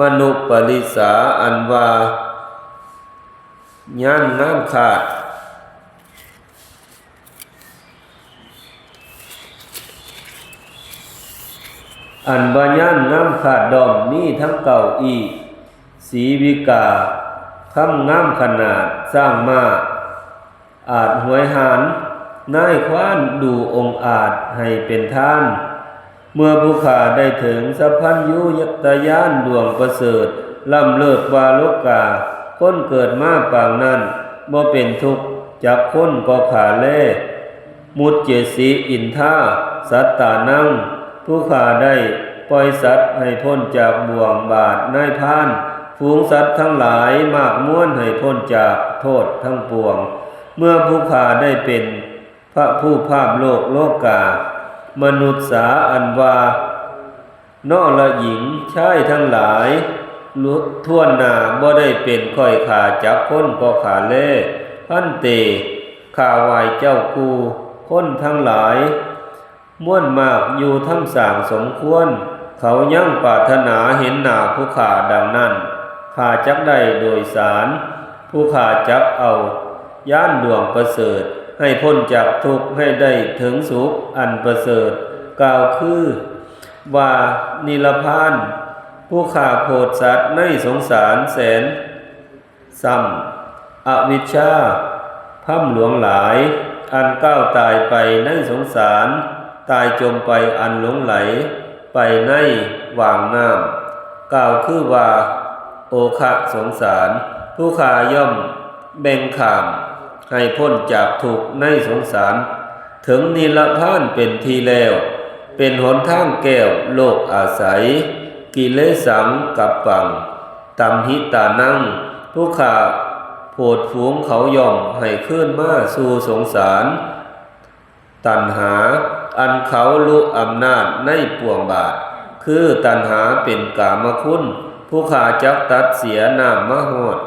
มนุปริสาอันว่า ญาณงามขาด อันว่าญาณงามขาดดอมมีทั้งเก้าอี้ สีวิกา คำงามขนาด สร้างมา อาจหวยหาญ นายควานดูองอาจให้เป็นทาน เมื่อผู้ข้าได้ถึงสัพพัญญูตญาณดวงประเสริฐ ล้ำเลิศกว่าโลกา คนเกิดมาปางนั้น บ่เป็นทุกข์จักคนก็ข้าแล มุจเจสิอินทา สัตตานัง ผู้ข้าได้ปล่อยสัตว์ให้พ้นจากบ่วงบาปนายพราน ฝูงสัตว์ทั้งหลายมากมวลให้พ้นจากโทษทั้งปวง เมื่อผู้ข้าได้เป็นพระผู้ภาพโลกโลกา มนุษย์สาอันว่า นอละหญิงชายทั้งหลาย ทั่วหน้าบ่ได้เป็นข้อยข้าจักคนก็ข้าแล พันเต ข้าไหว้เจ้ากูคนทั้งหลาย มวลมากอยู่ทั้งสางสมควร เขายังปรารถนาเห็นหน้าผู้ข้าดังนั้น ข้าจักได้โดยสาร ผู้ข้าจักเอาญาณดวงประเสริฐ ให้พ้นจากทุกข์ให้ได้ถึงสุขอันประเสริฐ กล่าวคือว่านิรพาน ผู้ข้าโผดสัตว์ในสงสารแสน ซ้ำอวิชชาพร่ำหลวงหลาย อันก้าวตายไปในสงสาร ตายจมไปอันหลงไหล ไปในวางน้ำ กล่าวคือว่าโอคะสงสาร ผู้ข้าย่อมแบ่งข้าม ให้พ้นจากทุกข์ในสงสาร ถึงนิรพานเป็นที่แล้ว เป็นหนทางแก้วโลกอาศัย กิเลสังกัปปัง ตัมหิตานัง ผู้ข้าโผดฝูงเขาย่อมให้คืนมาสู่สงสาร ตัณหา อันเขาลุอำนาจในปวงบาท คือตัณหาเป็นกามคุณ ผู้ข้าจักตัดเสียน้ำมหอด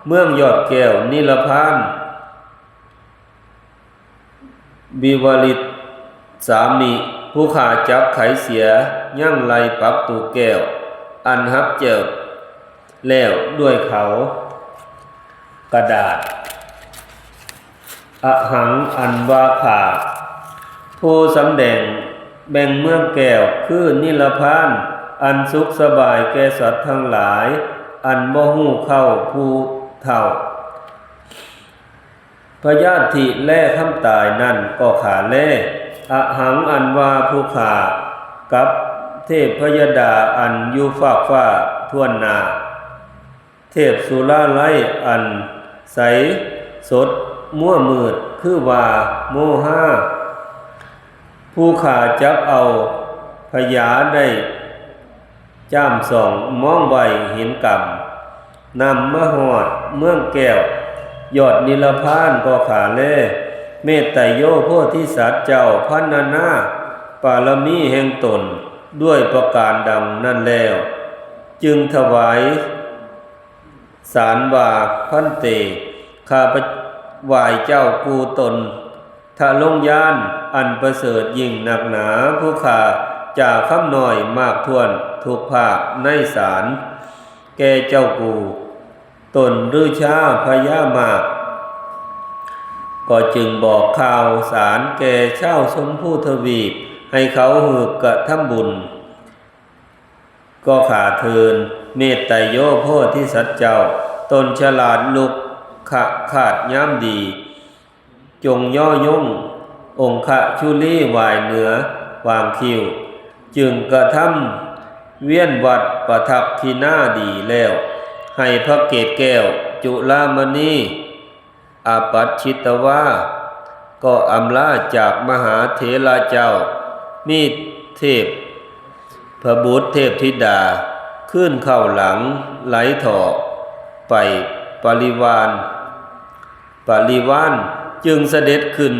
เมืองยอดแก้วนิรพาน วิวริตสามิ ผู้ข้าจักไขเสียยังไลปักตูแก้ว อันหักเจิบแล้วด้วยเขากระดาษ อหังอันว่าข้า ผู้สำแดงแบ่งเมืองแก้วคือนิรพาน อันสุขสบายแก่สัตว์ทั้งหลาย อันบ่ฮู้เข้าผู้เฒ่า พยาธิและคำตายนั่นก็ข้าแล อหังอันว่าผู้ข้า กับเทพพยดาอันอยู่ฟากฟ้าทั่วหน้า เทพสุราไลอันใสสดมัวมืดคือว่าโมหา ผู้ข้าจักเอาพยาได้จ้ามส่องมองไว้เห็นกรรม นำมาฮอดเมืองแก้ว ยอดนิรพานก็ข้าแล เมตไตโยโพธิสัตว์เจ้าพรรณนาปารมีแห่งตนด้วยประการดังนั้นแล้ว จึงถวายสารว่าพันเต ข้าพเจ้าไหว้เจ้ากูตน ทะลงญาณอันประเสริฐยิ่งนักหนา ผู้ข้าจาคำน้อยมากถ้วนทุกภาคในสาร แก่เจ้ากู ตนฤชาพญามาก ก็จึงบอกข่าวสารแก่ชาวชมพูทวีป ให้เขาหืบกระทำบุญ ก็ข้าเทิน เมตไตโยโพธิสัตว์เจ้า ตนฉลาดลุกขะคาดยามดี จงย่อย่งองคชุลีวายเหนือวางคิ้ว จึงกระทำเวียนวัดประทักขิณาดีแล้ว ให้พระเกศแก้วจุลามณี อาปัชชิตวา ก็อำลาจากมหาเถระเจ้า มีเทพพบุตรเทพธิดา ขึ้นเข้าหลังไหลถ่อไปปริวาร ปริวารจึงเสด็จขึ้น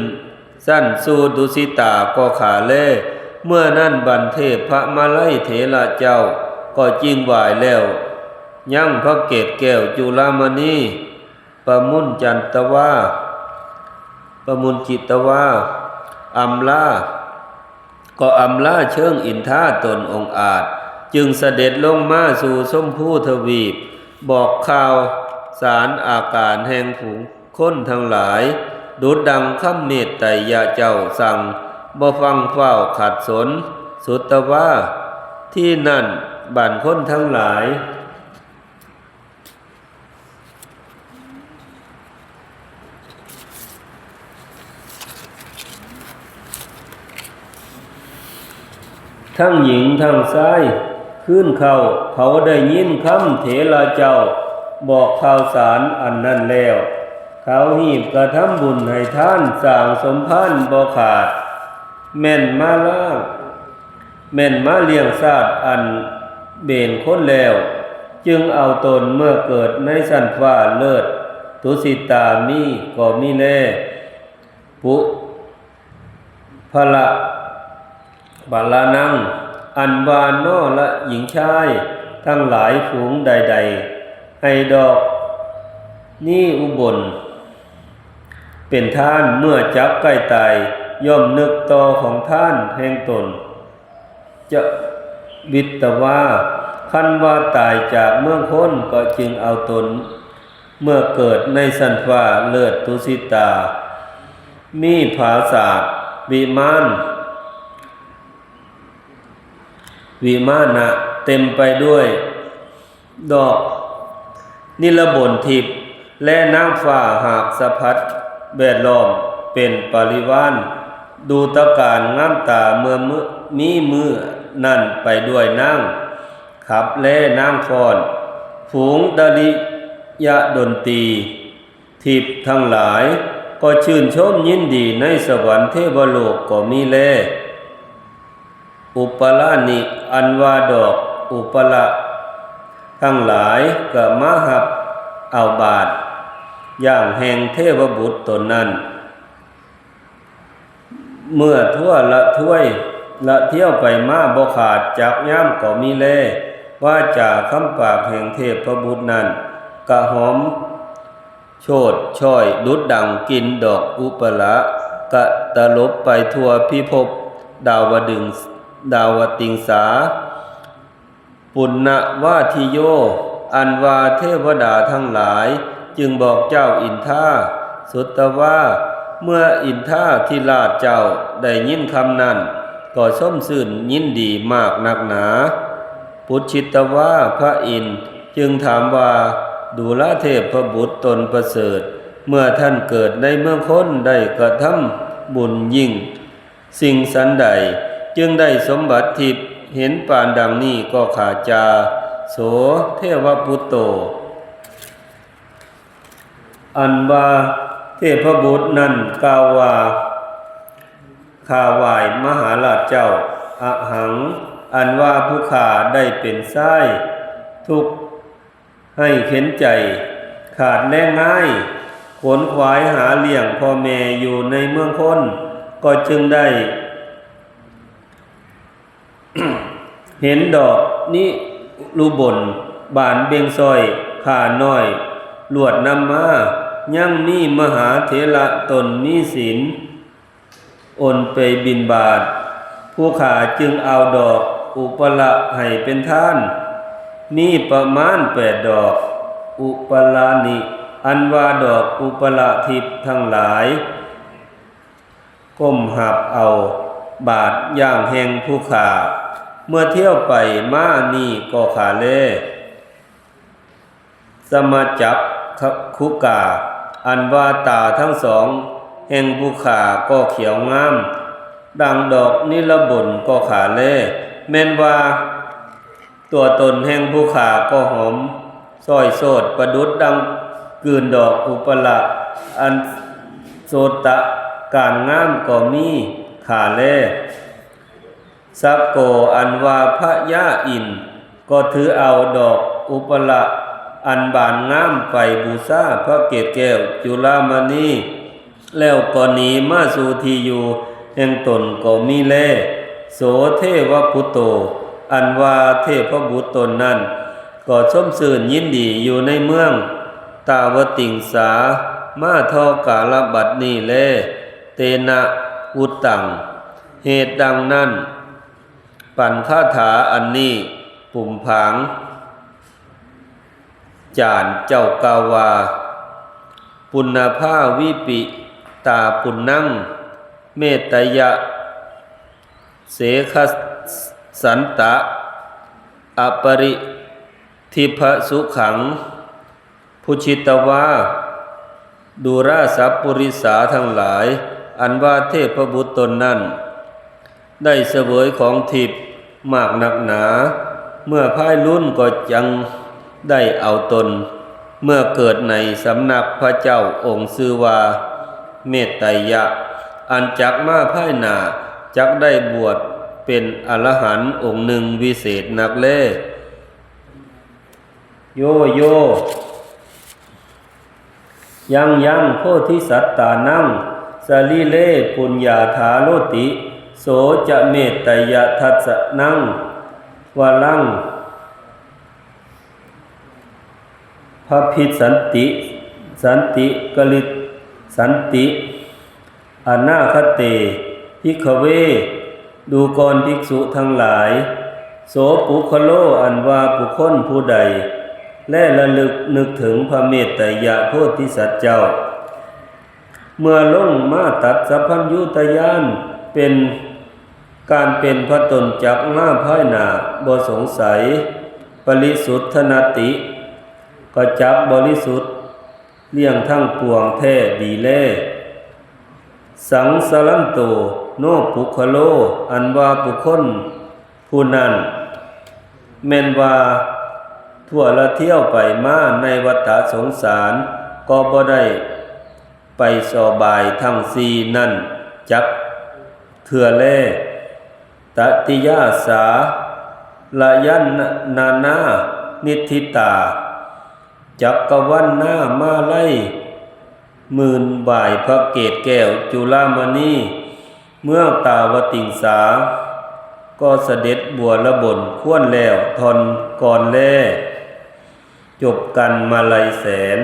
สั้นสู่ดุสิตาก็ข้าแล เมื่อนั้นบัณเทพพระมาลัยเถระเจ้าก็จึงไหว้แล้ว ยังพระเกศแก้วจุลามณี ประมุนจันตวา ประมุนจิตวา อำลา ก็อำลาเชิงอินทาตนองอาจ จึงเสด็จลงมาสู่ชมพูทวีป บอกข่าวสารอาการแห่งฝูงคนทั้งหลาย ดุจดังคำเมตไตรยะเจ้าสั่ง บ่ฟังฟ้าวขัดสน สุตวา ที่นั่นบ้านคนทั้งหลาย ทั้งหญิงทั้งชาย คืนเข้าเขาได้ยินคำเถระเจ้า บอกข่าวสารอันนั้นแล้ว เขาหีบกระทำบุญให้ทานสร้างสมภารบ่ขาด แม่นมาล่าง แม่นมาเลี้ยงชาติอันเบนคนแล้ว จึงเอาตนเมื่อเกิดในชั้นฟ้าเลิศ ตุสิตามีก็มีแล ปุพละบาลานัง อันว่านอละหญิงชายทั้งหลายฝูงใดๆ ให้ดอกนี้อุบล เป็นทานเมื่อจักใกล้ตาย ย่อมนึกต่อของทานแห่งตน จะวิตวา คันว่าตายจากเมืองคนก็จึงเอาตน เมื่อเกิดในสันฟ้าเลิศตุสิตา มีผาสาทวิมาน วิมานะเต็มไปด้วย ดอกนิลบนทิพย์และนางฟ้าหากสะพัดแวดล้อมเป็นปริวาร ดูตการงามตาเมื่อมื้อมีมือนั่นไปด้วยนางขับและนางฟ้อน ฝูงดริยะดนตรีทิพย์ทั้งหลาย ก็ชื่นชมยินดีในสวรรค์เทวโลกก็มีแล อุปราณิ อันว่าดอกอุปราทั้งหลายก็มาหับเอาบาตรอย่างแห่งเทวบุตรตนนั้น เมื่อทั่วละถ้วยละเที่ยวไปมาบ่ขาดจักยามก็มีแล วาจาคำปากแห่งเทพบุตรนั้นกะหอม โชติช่อยดุจดังกลิ่นดอกอุปละ กะตลบไปทั่วพิภพดาวดึง ดาวติงสา ปุณณวาทิโย อันว่าเทวดาทั้งหลาย จึงบอกเจ้าอินทา สุตวา เมื่ออินทาธิราชเจ้าได้ยินคำนั้น ก็ส้มซื่นยินดีมากนักหนา ปุจฉิตวา พระอินทร์จึงถามว่า ดูราเทพบุตรตนประเสริฐ เมื่อท่านเกิดในเมืองคนได้กระทำบุญยิ่ง สิ่งสันใดจึงได้สมบัติทิพย์เห็นปานดังนี้ก็ข้าจา โสเทวปุตโต อันว่าเทพบุตรนั้นกล่าวว่า ข้าไหว้มหาราชเจ้า อหัง อันว่าผู้ข้าได้เป็นชาย ทุกข์ให้เข็ญใจ ขาดแรงงาย ขนขวายหาเลี้ยงพ่อแม่อยู่ในเมืองคน ก็จึงได้ เห็นดอกนิลุบลบานเบ่งซอย ข้าน้อยลวดนำมา ยังมีมหาเถระตนมีศีล อนไปบิณฑบาต ผู้ข้าจึงเอาดอกอุปละให้เป็นทาน มีประมาณแปดดอก อุปละนิ อันว่าดอกอุปละทิพย์ทั้งหลาย ก้มหับเอาบาตรอย่างแห่งผู้ข้า เมื่อเที่ยวไปมานี่ก็ข้าแล สมจักขุกา อันว่าตาทั้งสองแห่งผู้ข้าก็เขียวงาม ดังดอกนิลบนก็ข้าแล แม่นว่า ตัวตนแห่งผู้ข้าก็หอมซ้อยโสดประดุจดังกลืนดอกอุปละ อันโสตะการงามก็มีข้าแล สักโก อันว่าพญาอินทร์ก็ถือเอาดอกอุปละอันบานงามไปบูชาพระเกศแก้วจุลามณี แล้วก็หนีมาสู่ที่อยู่แห่งตนก็มีแล โสเทวปุตโต อันว่าเทพบุตรตนนั้น ก็ชมชื่นยินดีอยู่ในเมือง ตาวติงสา มาทอกาลบัดนี้แล เตนะ อุตตัง เหตุดังนั้น ปันคาถาอันนี้ ปุ่มผาง จารย์เจ้ากล่าวว่า ปุณณภาวิปิตาปุณณัง เมตตยะ เสขสันตะ อปริทิพสุขัง พุชิตวา ดูราสัพปุริสาทั้งหลาย อันว่าเทพบุตรตนนั้น ได้เสวยของทิพย์มากนักหนา เมื่อพายรุ่นก็จังได้เอาตน เมื่อเกิดในสำนักพระเจ้าองค์ชื่อว่าเมตไตยะ อันจักมาพายหน้าจักได้บวชเป็นอรหันต์องค์หนึ่งวิเศษนักแล โยโย ยังยังโพธิสัตตานัง สรีเรปุญญาธาโรติ โสจะเมตตยทัสสนัง วรัง พระพิสันติ สันติกลิสันติ อนาคเต ภิกขเว ดูก่อนภิกษุทั้งหลาย โสปุคโล อันว่าบุคคลผู้ใด และระลึกนึกถึงพระเมตไตยโพธิสัตว์เจ้า เมื่อลงมาตัดสัพพัญญุตญาณเป็นการเป็นพระตนจักมาภายหน้าบ่สงสัย ปริสุทธนติ ก็จักบริสุทธิ์เลี่ยงทั้งปวงแท้ดีแล สังสรันโต โนปุคโล อันว่าบุคคลผู้นั้น แม่นว่าทั่วละเที่ยวไปมาในวัฏสงสาร ก็บ่ได้ไปสบายทั้งสี่นั้นจักเทื่อแล ตติยาสาลยันนานานิทิตา จักกวันนามาไลยหมื่นบ่ายพระเกศแก้วจุลามณี เมืองตาวติงสา ก็เสด็จบัวระบนควรแล้วทอนก่อนแล จบกันมาลัยแสน